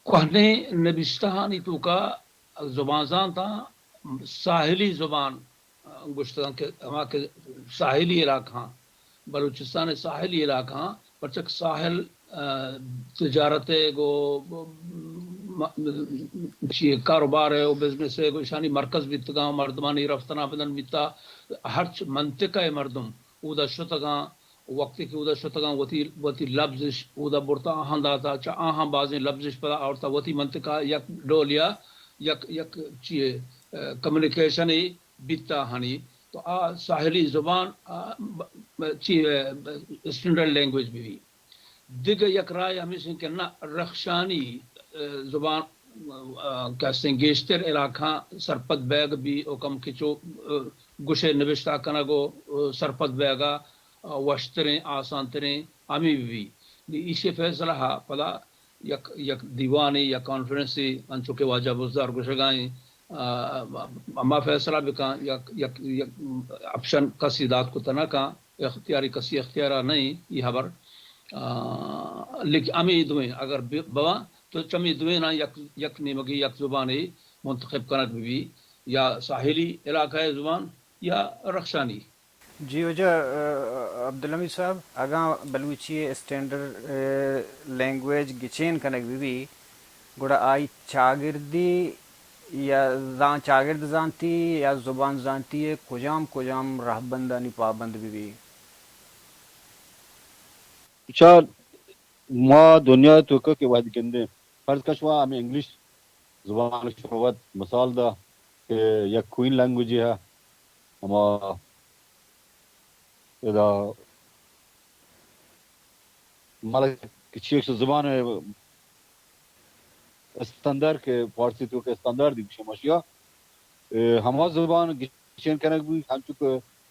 کوہنیں نبشتہانی توکا زبان زانتاں ساحلی زبان گوشتگاں کہ ہما کہ ساحلی علاقہاں، بلوچستان ء ساحلی علاقہاں، پرچہ کہ ساحل، آ، تجارت ء گو، م-، چی کاروبار ء و بزنس ء گو اشانی مرکز بیتگاں، مردمانی رفتن آمدن بیتا، ہرچ منطقہ ء مردم اودا شتگاں، وقتی کہ اودا شتگاں وتی، وتی لبزش اودا برتا آہاں داتا، چہ آہاں بازیں لبزش پدا آورتا وتی منطقہ یک ڈولیا، یک، یک چیے، آ، کمیونیکیشنے بیتا ہنی۔ تو آ ساحلی زبان، آ، ب-، ب-، چی، آ، اسٹینڈرڈ لینگویج بہ بی۔ دگہ یک رائے ہمیش انت کہ نہ رخشانی، آ، زبان، آ، کہ استیں گیشتر علاقہاں سرپد بیگ بی و کم کچو، آ، گوشے نبشتہ کنگ و، آ، سرپد بیگا، آ، وشتریں، آسانتریں ہمے بہ بی۔ نی ایشی فیصلہ ہا پدا یک، یک دیوانے یا کانفرنسے انچو کہ واجہ بزدار گوشگائیں، آ، ہما فیصلہ بکن، یک، یک، یک آپشن کسی دات کت نہ کن، اختیاری کسی اختیارا نہیں، یہ خبر۔ آ، لیکن ہمے دوئیں اگر ب-، بواں تو چمی دوئیناں یک، یک نیمگی یک زبانے منتخب کنگ بہ بی، یا ساحلی علاقہ زبان یا رخشانی۔ جی واجہ، آ، عبدالحمید صاحب، اگاں بلوچی ء اسٹینڈرڈ، آ، لینگویج گچین کنگ بہ بی، گڑا آئی چاگردی یا زان-، چاگرد زانتی یا زبان زانتی ء کجام کجام رہبندانی پابند بہ بی؟ چا ما دنیا ء توکا کہ وہد گندیں، فرض کن شما ہمیں انگلش زبان شما وت مثال دا کہ یک کوئین لینگویج ہے، ہما ادا ملک کہ چی یک زبان استاندار کہ فارسی توکا استاندار دی گوشے ماشیا، اے، ہما زبان گچین کنگ بی، ہمچو کہ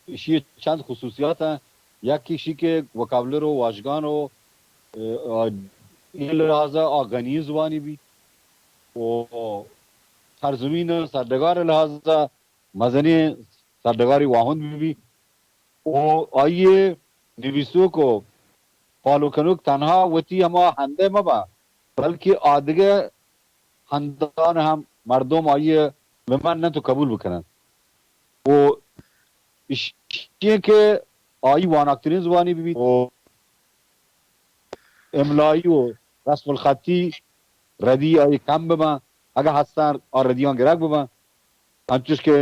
ایشی چند خصوصیات ہیں، یک ایشی کہ وکابلر و واژگان و، اه، اه، اے لحاظ ء آ غنی زبانی بی و سرزمین ء سرڈگار ء لحاظ ء مزنیں سرڈگاری واہند بہ بی و آئی ء نبیسوک و فالو کنوک تنہا وتی ہما ہندء مہ باں، بلکہ آدگہ ہندان ہم مردم آئی ء بہ مننت و قبول بکننت و اشی کہ آئی واناکترین زبانی بہ بیت و املائی و رسم الخطی ردی آئی کم بہ باں، اگہ ہستاں آ ردیاں گرگ بہ باں۔ انچوش کہ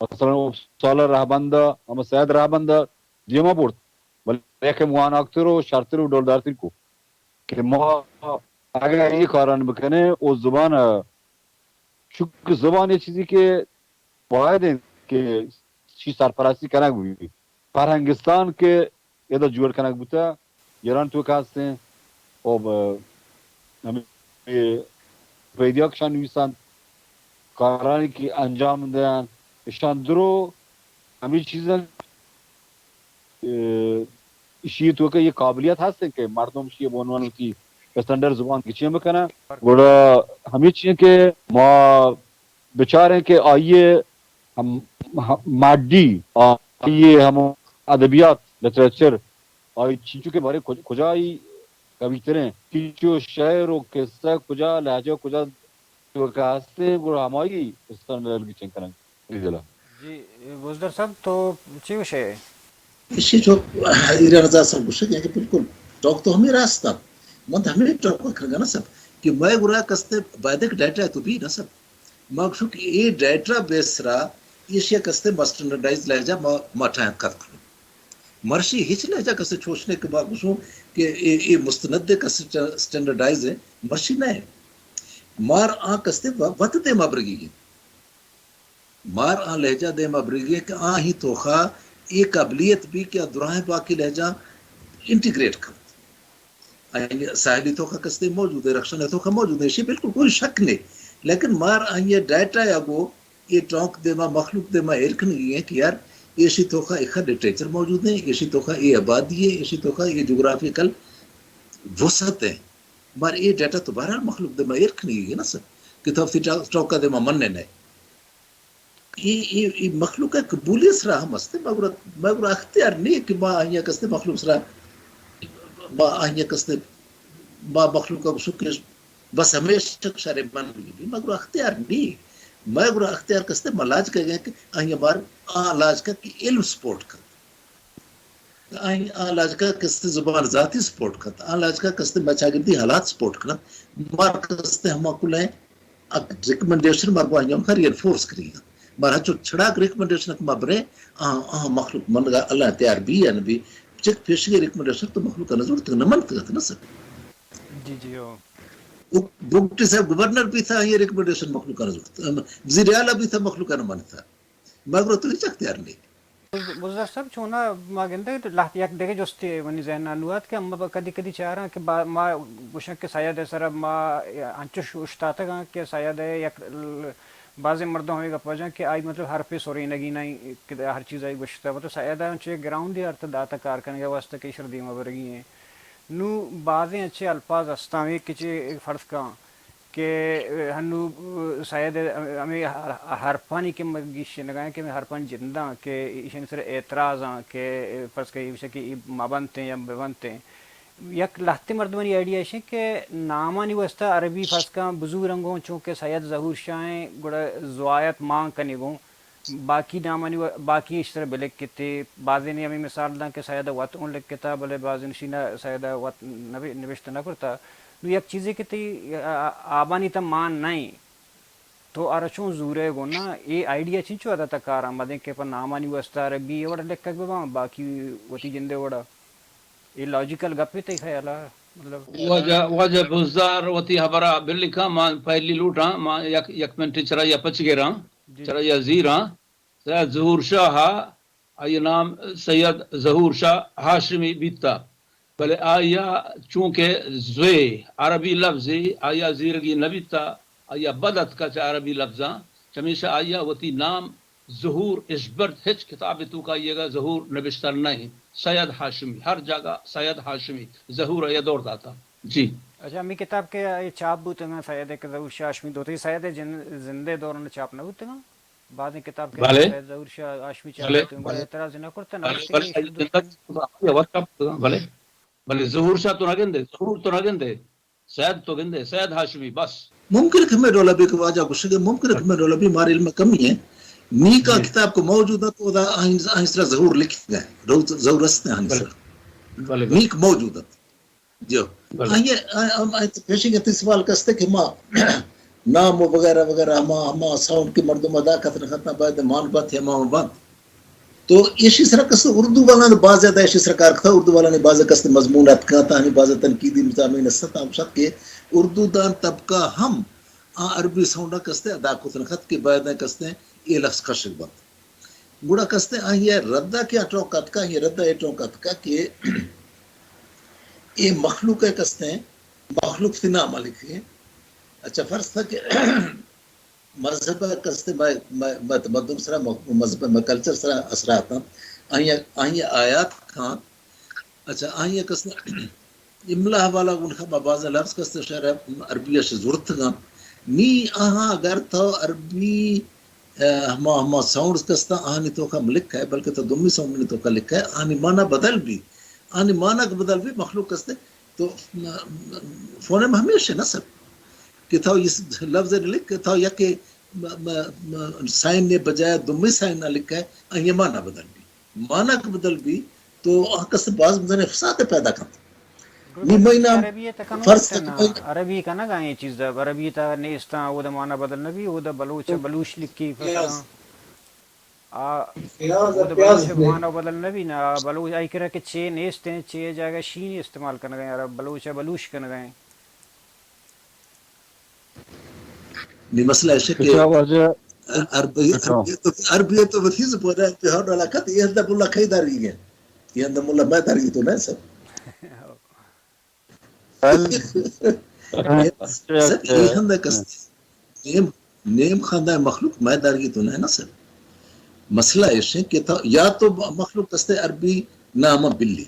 مثلاً اپسالہ رہبند ء ہما سید رہبند ء دیما برت، بلے یکم واناکتر و شرتر و ڈولدارتر کو کہ ما اگر اے کاران بکنیں او زبان ء، چونکہ زبان اے چیزی کہ باید انت کہ چی سرپرستی کنگ بہ بیت۔ فرہنگستان کہ ادا جوڑ کنگ بوتہ، ایران توکا ہستیں، و ب-، ہمے پیدیاکشان نویسند، کارانی کہ انجام دہن، اشان درو ہمے چیزن، اه، اشی توکا یہ قابلیت ہستیں کہ مردم اشی بہ عنوان وتی اسٹینڈرڈ زبان گچین بکنن۔ گڑا ہمے چیزیں کہ ما بچاریں کہ آئی ء ہم، ہم، ماڈی، آئی ء ہم ادبیات، لٹریچر، آئی چنچو کہ بارے کج-، کجائی قوی تریں، چنچو شعر و قصہ کجا لہجہ کجا توکا ہستیں، گڑا ہمائی استان ملل گچین کنگ۔ جی، بزدر صاحب، تو چی گوشے؟ ایشی چو ایران رضا صاحب گوشگ کہ بالکل ٹوک تو ہمیں راست ہے۔ من تو ہمیں ٹوک کرگا نا سب کہ میں گرا کستے باید ایک ڈیٹا تو بھی نا سب۔ ما گوشوں کہ اے ڈیٹا بیس سرا ایشی ء کستے ما اسٹینڈرڈائز لہجہ ما، ما ٹائپ کت کنوں۔ مرشی ہچ لہجہ کستے چوش نے کہ ما گوشوں کہ اے، اے مستند ء کستے اسٹینڈرڈائز ہے، مرشی نہ ہے۔ مار آ کستے و-، وت دے ما برگی گی۔ مار آ لہجہ دے ما برگی گی کہ آ ہی توخا اے قابلیت بھی کہ آ دراہیں باقی لہجہ انٹیگریٹ کنت۔ آئی ساحلی توکا کستے موجود ہے، رخشان توکا موجود ہے، ایشی بالکل کوئی شک نہیں۔ لیکن مار آئی ڈیٹا یا گو اے ٹونک دیما، مخلوق دیما ایر کنگی ہیں کہ یار ایشی توکا ایک لٹریچر موجود ہیں، ایشی توکا اے آبادی ہے، ایشی توکا اے جغرافیکل وسعت ہے۔ مار اے ڈیٹا تو بہرحال مخلوق دیما ایر کنگی ہے نا سر، کہ تو اسی ٹو-، ٹوکا دیما مننے نہیں۔ اے، اے، اے مخلوق ء قبولیت سرا ہم است، مگر، مگر اختیار نہیں کہ ما آئی کستے مخلوق سرا، ما آئی کستے، ما مخلوق ء گوشو کہ بس ہمیشہ شر من بھی، مگر اختیار نہیں۔ مگر اختیار کستے ما لاج کا گئے کہ آئی مار آ لاج کا کہ علم سپورٹ کر۔ آئی آ لاج کا کستے زبان ذاتی سپورٹ کت، آ لاج کا کستے ما چاگردی حالات سپورٹ کنت، مار کستے ہما کلیں اک ریکمنڈیشن مار گو آئیاں کا ری انفورس کری۔ مار ہچو چھڑاک ریکمنڈیشن کہ ما برے، آ، آ مخلوق من گا اللہ تیار بی یا نبی، چک پیشگی ریکمنڈیشن تو مخلوق نہ زورت نہ منت گت نہ سک۔ جی، جی، او۔ بگٹی صاحب گورنر بھی تھا، یہ ریکمنڈیشن مخلوق نہ زورت۔ وزیر اعلیٰ بھی تھا، مخلوق نہ منتا۔ مگر تو ہچ اختیار نہیں۔ بز-، بزدار صاحب، چونا ما گندگ لہت یک دگہ جستے منی ذہن ء نوات کہ ما کدی کدی چاراں کہ با-، ما گوشاں کہ سید ء سر ما انچش اوشتاتگاں کہ سید ء یک ل-، بازیں مردم ہمے گپ ء جاں کہ آئی مطلب حرفے سرینگی نہ کہ ہر چیز آئی گوشتہ، مطلب سید ء انچو یک گراؤنڈے ارتھ داتہ کار کنگ ء واستہ کہ ایشرا دیما برگی ہیں۔ نوں بازیں انچیں الفاظ ہستاں کہ چے فرض کاں کہ ہنو سید ہمے حرفانی کہ من گیشینگا کہ ہمے حرفانی جنداں کہ ایشانی سر اعتراضاں کہ فرض کہ ایشاں کہ اے مبنتیں یا ببنتیں۔ یک لہتے مردمانی آئیڈیا ایشیں کہ نامانی واسطہ عربی فرض کاں بزورنگوں چونکہ سید ظہور شاہیں گڑا زوایت مان کنگوں۔ باقی نامانی و-، باقی ایشی سرا بلکتے، بازینے ہمے مثال داں کہ سید ء وت اوں لکتا، بلے بازین شینا سید ء وت نبی-، نبشتہ نہ کرتا۔ نو یک چیزے کہ تئی آ-، آ-، آبانی تہ مان نہ ایں، تو آرا چون زورے گوں نا، اے آئیڈیا چنچو ادا تہ کار آمدیں کہ پہ نامانی واسطہ عربی اے وڑ لکھگ بہ باں، باقی وتی جندے وڑا۔ اے لاجیکل گپے تئی خیالا؟ مطلب واجہ، واجہ بزدار وتی حبرا بلکھاں، ما پہلی لوٹاں، ما یک، یک منٹ چرا یا پچ گراں، جی۔ چرا یا زیراں۔ سید ظہور شاہ ء، آئی ء نام سید ظہور شاہ ہاشمی بیتا، بلے آئی ء چونکہ زوے عربی لفظے، آئی ء زیرگی نہ بیتا، آئی ء بد اتکا چہ عربی لفظاں، چمیشا آئی ء وتی نام ظہور اشبرد ہچ کتاب توکا یہ گا ظہور نبشتہ نہیں۔ سید ہاشمی، ہر جگہ سید ہاشمی ظہور یہ دور داتا۔ جی۔ اچھا، ہمیں کتاب کے یہ چاپ بوتگا سید کے ظہور شاہ ہاشمی دوتی سید جن-، زندے دوران چاپ نہ بوتگا؟ بعد کتاب کے بلے۔ سید ظہور شاہ ہاشمی چاپ بلے۔ بوتگا، بلے۔ اعتراض نہ کرتا، نہ بلے۔ گوشتے کہ بلے۔ ایشی بلے۔ دوتی بلے۔ بلے۔ بلے۔ ظہور شاہ تو نہ گندے، ظہور تو نہ گندے۔ سید تو گندے، سید ہاشمی، بس۔ ممکن ہے کہ ہمیں ڈولا بھی کہ واجہ گوشگے، ممکن ہے کہ ہمیں ڈولا بھی مارے علم کمی ہے۔ نیکا ہاں۔ کتاب کو موجود ہے تو دا آہن، آہن سرا ظہور لکھ گئے۔ رو-، ظہور است ہے آہن بلے۔ سرا۔ بلے، بلے۔ نیک موجود ہے۔ جو۔ بلے۔ آئیے، آ-، ہم آئے تو پیشی گتی سوال کستے کہ ما نام و وغیرہ وغیرہ ہما، ہما ساؤنڈ کے مردم ادا کت نہ کتنا باید مان بات یا مان بات۔ تو ایشی سرا کس اردو والا نے باز زیادہ ایشی سرا کار کتا، اردو والا نے باز کس مضمون اتکا، تانی باز تنقیدی مضامین است، ہم شک کہ اردو دان طبقہ ہم آ عربی ساؤنڈا کستے ادا کت نہ کت کہ باید کستے اے لفظ کشگ بنت۔ گڑا کستے آہی ردا کہ اٹو کتکا، آہی ردا اٹو کتکا کہ اے مخلوق ہے کستے، مخلوق سی نام لکھے۔ اچھا، فرض تھا کہ مذہب ء کستے مئے، مئے، مئے تمدن سرا، مئے مذہب ء مئے کلچر سرا اثرات انت۔ آئی ء، آئی ء آیات کھاں۔ اچھا، آئی ء کستے املا حوالہ گون خبا باز لفظ کستے شعر عربی اش زرتگاں۔ نی آہاں اگر تو عربی، ء، ہما، ہما ساؤنڈز کستا آہانی توکا لکھا ہے، بلکہ تو دومی ساؤنڈ نے توکا لکھا ہے، آہانی معنی بدل بھی، آہانی معنی کہ بدل بھی مخلوق کستے تو، م-، م-، فونیم ہمیش ہے نا سر، کہ تھا اس لفظ نے لکھ، کہ تھا یک م-، م-، م-، سائن نے بجائے دومی سائن نہ لکھا ہے، آئی معنی بدل بھی۔ معنی کہ بدل بھی، تو آ کس باز مزن فساد پیدا کرتا۔ نی مئی نام عربی تکنو فرض نا، تک مئی عربی کنگا یہ چیز دا، عربی تا نیستاں، او دا معنی بدل نہ بھی، او دا بلوچ، بلوچ لکھی فساد۔ آ، پیاز، او تو پیاز بلوچ نے۔ معنی بدل نہ بھی نا، بلوچ آئی کرا کہ چے نیست ہیں، چے جاگہ شین استعمال کنگا ہیں، عرب بلوچ ہے، بلوش کنگا ہیں۔ نی مسئلہ ہے کہ اچھا، واجہ، عربی، اچھا۔ عربی تو، عربی تو وتی زبان ہے، تو ہر ڈالا کت، یہ اندر ملا کئی داری ہے۔ یہ اندر ملا میں داری تو نہیں سر۔ سر، اے ہند کستے نیم، نیم خاندان مخلوق مئے درگی تو نہ، نہ سر۔ مسئلہ ایش ہے کہ تا، یا تو مخلوق کستے عربی نامہ بلی،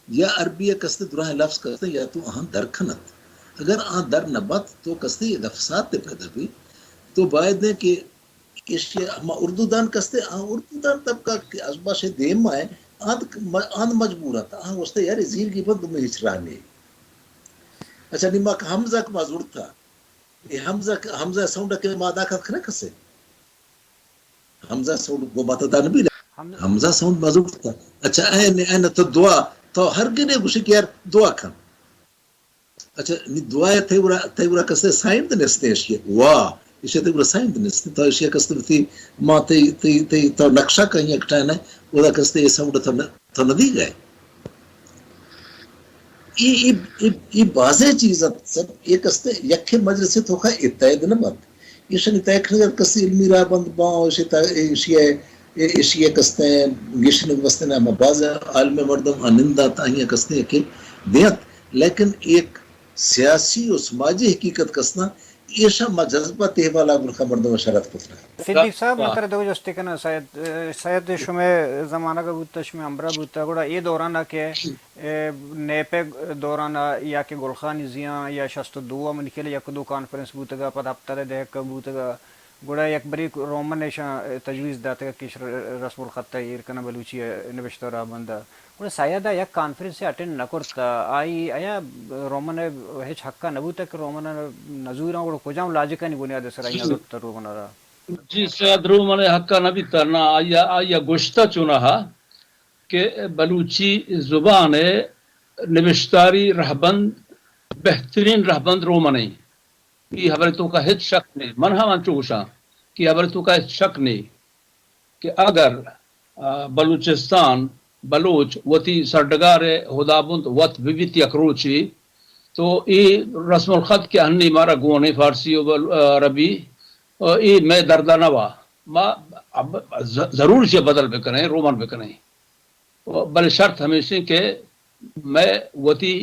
یا عربی کستے دراہیں لفظ کستے یا تو آہاں در کنت۔ اگر آ در نہ بات تو کستے یہ فساد تے پیدا بھی۔ تو باید ہے کہ ایشی ہما اردو دان کستے، آ اردو دان طبقہ کہ ازباش دیم ء آند، آند مجبور ات، آ گوشتے یار زیر گی بند میں ہچ راہ نہیں۔ اچھا، نی ما کہ حمزہ کہ ما زرتا، اے حمزہ، حمزہ ساؤنڈ کہ ما ادا کت کھنے کسے؟ حمزہ ساؤنڈ گو بات ادا نبی۔ حمزہ ساؤنڈ ما زرتا۔ اچھا، این، این تو دعا، تو ہر گنے گوشی کہ یار دعا کن۔ اچھا، نی دعا ء تئی گورا، تئی گورا کسے سائن تے نستے ایشی ء۔ واہ، ایشی ء تئی گورا سائن تے نستے۔ تو ایشی ء کستے وتی، ما تئی، تئی، تئی، تو نقشہ کہیں یک ٹائم ہے، اودا کستے اے ساؤنڈ تو نہ، تو نہ دی گئے۔ ای، ای، ای، ای بازیں چیز ات سر، اے کستے یکے مجلس ء توکا اتحاد نہ بنت۔ ایشانی تہا یک نظر کسی علمی راہ بند باں، ایشی تا، ایشی ء، ایشی ء کستیں گیشنگ بستیں، ہما باز عالم مردم آ نند ات، آئی ء کستیں کہ دیت، لیکن ایک سیاسی و سماجی حقیقت کستاں، ایشاں ما جذبہ تہوالا گرخا مردم شرط کتنا۔ صدیق صاحب، من ترا دو جستے کناں، سید، سید شمے زمانگ بوتا، شمے ہمراہ بوتا، گڑا اے دوران ء کہ اے نیپے دوران ء یا کہ گل خان زیاں یا شست و دو ء منی خیال ء یک دو کانفرنس بوتگ ء، پد ہپتاد ء دہک ء بوتگ ء، گڑا یک بری رومن ایشاں تجویز داتگ کہ ایش رسم الخط ء ایر کناں، بلوچی ء نبشتہ ء راہبند ء۔ گڑا سید ء یک کانفرنس ء اٹینڈ نہ کرت ء، آئی آیا رومن ء ہچ حق ء نہ بوتگ کہ رومن ء نزوراں، گڑا کجام لاجکانی بنیاد ء سر ء آئی نہ زرت رومن ء را؟ جی، سید رومن ء حق ء نہ بیت، نہ آئی ء، آئی ء گوشتہ چوناہا کہ بلوچی زبان ء نبشتاری رہبند، بہترین رہبند رومن ایں۔ اے ہبر توکا ہچ شک نہیں۔ من ہم انچو گوشاں کہ ہبر توکا ہچ شک نہیں کہ اگر، آ، بلوچستان، بلوچ وتی سرڈگار ء ہدابند وت بہ بیت یک روچے، تو اے رسم الخط کہ ہنی مارا گون ایں فارسی و بل-، آ، عربی، آ، اے مئے دردا نہ وا۔ ما اب ز-، ضرور چہ بدل بکنیں، رومن بکنیں۔ بلے شرط ہمیش انت کہ مئے وتی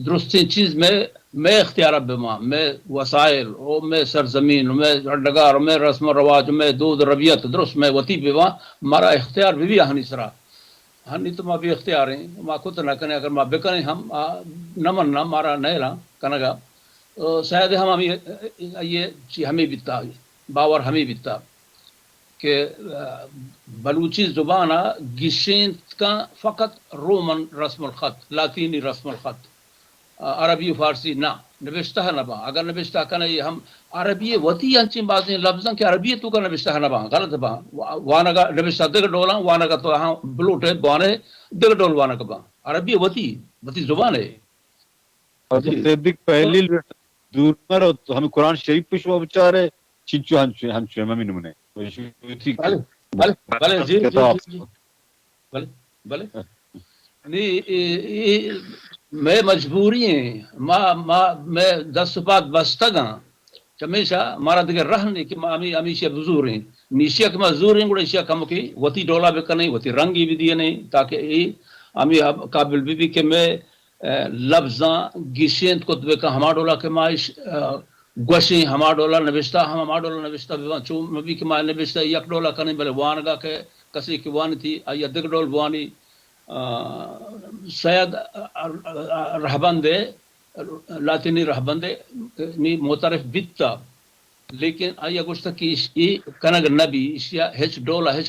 درستیں چیز مئے مئے اختیار بہ باں، مئے وسائل و مئے سرزمین و مئے ڈگار و مئے رسم و رواج و مئے دود و ربیت درست مئے وتی بہ باں، مارا اختیار بہ بی آہانی سرا۔ ہنی تو ما بے اختیار ایں، ما کت نہ کنیں، اگر ما بکنیں ہم، آ، نہ مننا، مارا نہ الاں کنگا۔ او، شاید ہم ہمیں، یہ چی ہمیں بیتا، باور ہمیں بیتا کہ، آ، بلوچی زبان ء گیشینت کن فقط رومن رسم الخط، لاطینی رسم الخط، آ، عربی و فارسی نہ، نبشتہ نہ باں۔ اگر نبشتہ کنے ہم عربی وتی انچیں بازیں لفظاں کہ عربی توکا نبشتہ نہ باں، غلط باں۔ وا-، وانگا نبشتہ دگہ ڈولاں، وانگا تو ہاں بلوٹے بوانے دگہ ڈول وانگ باں۔ عربی وتی، وتی زبان ہے۔ اچھا، جی۔ صدیق پہلی لٹ دور پر ہو تو ہمیں قرآن شریف پہ شما بچارے، چنچو ہنچو، ہنچو ہمیں نمونے۔ بلے، بلے، بلے، جی، جی، کتاب۔ جی، جی۔ بلے، بلے۔ نی، اے، اے، مئے مجبوری ایں۔ ما، ما، مئے دست و پاد بستگاں۔ چمیشا مارا دگہ رہ نہیں کہ ما ہمیں، ہمیشہ بزوریں۔ میشیا کہ ما زوریں، گڑا ایشیا کمکے وتی ڈولا بکنیں، وتی رنگی بدیئنیں، تاکہ اے ہمیں قابل بہ بی کہ مئے، اے، لفظاں گیشینت کت بکن، ہما ڈولا کہ ما اش، اے، گوشیں، ہما ڈولا نبشتہ ہم ہما ڈولا نبشتہ بباں۔ چو مبی کہ ما نبشتہ یک ڈولا کنیں، بلے وانگا کہ کسے کہ وانتی، آئی دگہ ڈول بوانی۔ آ، سید، آ، آ، رہبند لاطینی رہبند نی معترف بیتا، لیکن آئی گوشتا کہ ایش-، ای کنگ نبی، ایشیا ہچ ڈولا ہچ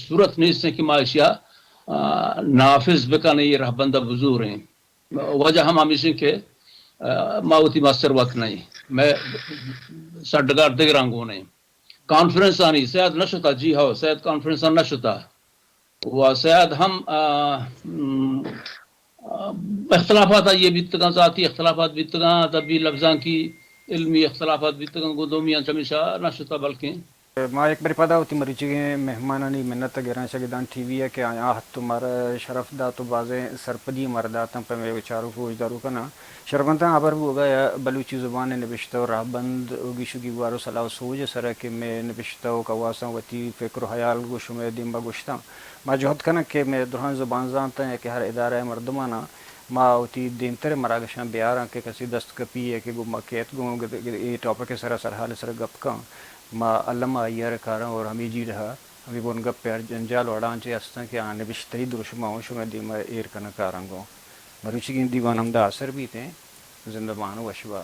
صورت نیست کہ ما ایشیا، آ، نافذ بکنیں، یہ رہبند بزوریں۔ وجہ ہم ہمیشیں کہ، آ، ما وتی مستر وت نہیں، میں سڈگار دگراں گونیں۔ کانفرنس آنی سید نہ شتا، جی ہو، سید کانفرنس آن نہ شتا۔ و سید ہم، آ، م، آ، اختلافات آئی بیتگاں، ذاتی اختلافات بیتگاں، ادبی لفظاں کی علمی اختلافات بیتگاں، گوں دومیاں چمیشا نہ شتا بلکیں۔ ما یک برے پدا وتی مروچیگیں مہمانانی منت ء گراں شگدان ٹی وی ء کہ آیاں آہت و مارا شرف دات و بازیں سرپدی مارا داتاں پہ مئے چاروک و گوشداروکاناں۔ شرفمنداں، ہبر بوگا یا بلوچی زبان ء نبشتہ و راہبند و گیش و گیوار و سلاہ و سوج ء سرا کہ مئے نبشتہ و کواساں وتی فکر و حیال گوں شمئے دیما گوشتاں۔ ما جہد کناں کہ مئے درہاں زبان زانتاں یا کہ ہر ادارہ ء مردماناں ما وتی دیمتر ء مراگشاں بیاراں کہ کسی دست کپی ء کہ گوں ما کیت گوں گد-، گد-، اے ٹاپک ء سرا سرحال ء سرا گپ کن۔ ما الم آئی ء را کاراں اور ہمے جیڑہ ء ہمے بنگپ ء ہر جنجال و اڑانچے ہستاں کہ آ نبشتہی دروشم ء اوں شمئے دیما ایر کنگ کاراں گوں۔ مروچیگیں دیوان ہمدا آسر بیت ایں۔ زندمان و وشبا۔